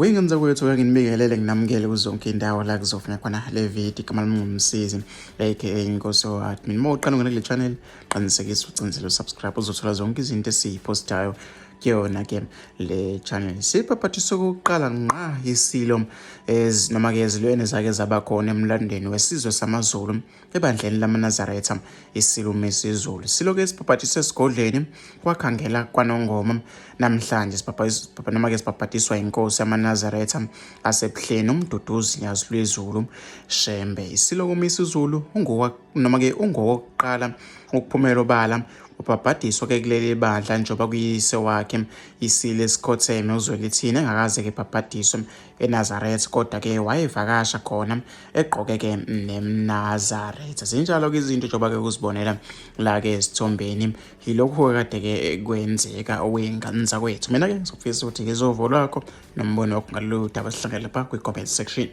Weyingane zakwethu ke nginibingelele nginamukele kuzonke indawo la kuzofuna khona le video. Igama lami nguMsizi aka Inkosi Admin. Uma uqala ungena kule channel, qinisekisa ucinzele usubscribe uzothola zonke izinto esiyiphostayo kuyona ke le channel. Sibhabhathiswe kokuqala ngqa isilo noma ke izilwane zake zaba khona emlandweni wesizwe samaZulu ebandleni lamaNazaretha isilo uMisizulu. Isilo ke sibhabhathiswe esigodlweni kwakhangela kwaNongoma namhlanje sibhabha noma ke sibhabhatiswa inkosi yamaNazaretha aseBuhleni uMduduzi Nyazi Lwezulu Shembe. Isilo kuMisizulu ungowa noma ke ungowokuqala ukuphumela obala ubhabhadiswa ke kuleli bandla njengoba kuyise wakhe isilo esikhotheme uZwelithini engakaze ke bhabhadiswe eNazaretha kodwa ke wayevakasha khona egqoke ke nemNazaretha. Zinjalo ke izinto njengoba ke uzibonela la ke esithombeni. Yilokhu kade ke kwenzeka okwey'ngane zakwethu. Mina ke ngizofisa ukuthi ngizovo lwakho nombono wakho ngalolu daba, sihlangane lapha kwi-comment section.